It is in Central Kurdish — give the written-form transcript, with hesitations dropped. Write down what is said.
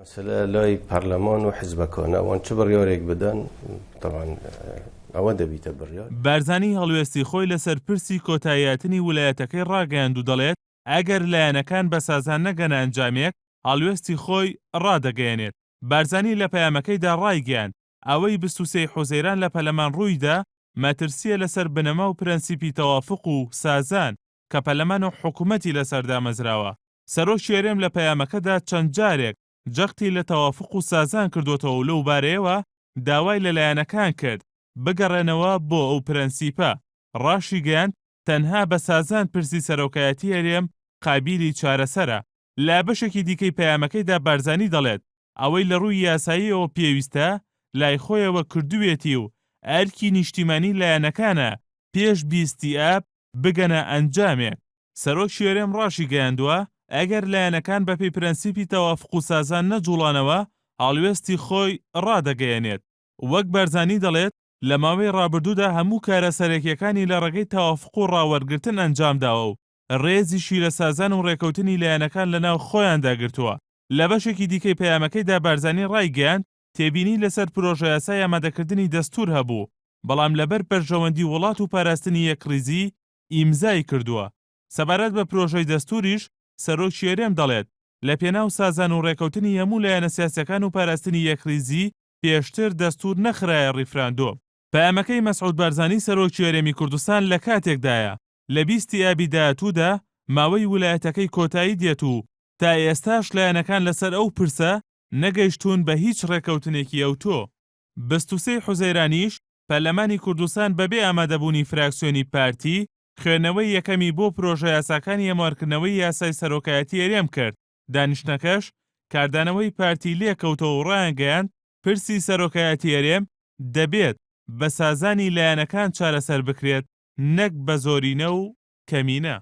مەسەلە لای پەرلەمان و حزبەکانە، ئەوان چ بڕیارێک بدەن تەبعەن ئەوە دەبیتە بڕیار. بارزانی هەڵوێستی خۆی لەسەر پرسی کۆتاییهاتنی ولایەتەکەی ڕاگەیاند و دەڵێت، ئەگەر لایەنەکان بە سازان نەگەنە ئەنجامێک، هەڵوێستی خۆی ڕادەگەیەنێت. بارزانی لە پەیامەکەیدا ڕایگەیاند، ئەوەی 23 ی حوزەیران لە پەرلەمان ڕوویدا، مەترسییە لەسەر بنەما و پرەنسیپی تەوافوق و سازان کە پەرلەمان و حکومەتی لەسەر دامەزراوە. سەرۆکی هەرێم لە پەیامەکەدا چەند جارێک جەختی لە تەوافوق و سازان کردۆتەوە و لەو بارەیەوە داوای لە لایەنەکان کرد بگەڕێنەوە بۆ ئەو پرەنسیپە. ڕاشیگەیاند، تەنها بە سازان پرسی سەرۆکایەتی هەرێم قابیلی چارەسەرە. لە بەشێکی دیکەی پەیامەکەیدا بارزانی دەڵێت، ئەوەی لە ڕووی یاساییەوە پێویستە لای خۆیەوە کردوویەتی و ئەرکی نیشتیمانی لایەنەکانە پێش 20 ی ئاب بگەنە ئەنجامێک. سەرۆکی هەرێم ڕاشیگەیاندووە، ئەگەر لایەنەکان بەپێی پرەنسیپی تەوافوق و سازان نەجوڵانەوە، هەڵوێستی خۆی ڕادەگەیەنێت. وەک بارزانی دەڵێت، لە ماوەی ڕابردوودا هەموو کارە سەرەکییەکانی لە ڕێگەی تەوافوق و ڕاوەرگرتن ئەنجامداوە و ڕێزیشی لە سازان و ڕێکەوتنی لایەنەکان لەناو خۆیاندا گرتووە. لە بەشێکی دیکەی پەیامەکەیدا بارزانی ڕایگەیاند، تێبینی لەسەر پرۆژەیاسای ئامادەکردنی دەستوور هەبوو، بەڵام لەبەر بەرژەوەندی وڵات و پاراستنی یەکڕیزی ئیمزای کردووە. سەبارەت بە پرۆژەی دەستووریش، سەرۆکی هەرێم دەڵێت، لە پێناو سازان و ڕێکەوتنی هەموو لایەنە سیاسیەکان و پاراستنی یەکڕیزی، پێشتر دەستوور نەخرایە ڕیفراندۆم. پەیامەکەی مەسعود بارزانی سەرۆکی هەرێمی کوردستان لە کاتێکدایە، لە 20 ی ئابی داهاتوودا ماوەی ولایەتەکەی کۆتایی دێت و تا ئێستاش لایەنەکان لەسەر ئەو پرسە نەگەیشتوون بە هیچ ڕێکەوتنێکی ئەوتۆ. 23 ی حوزەیرانیش پەرلەمانی کوردستان بەبێ ئامادەبوونی فراکسیۆنی پارتی، خوێندنەوەی یەکەمی بۆ پرۆژەیاساکانی هەموارکردنەوەی یاسای سەرۆکایەتی هەرێم کرد، دانیشتنەکەش کاردانەوەی پارتی لێکەوتەوە و ڕایانگەیاند، پرسی سەرۆکایەتی هەرێم دەبێت بە سازانی لایەنەکان چارەسەر بکرێت نەک بە زۆرینە و کەمینە.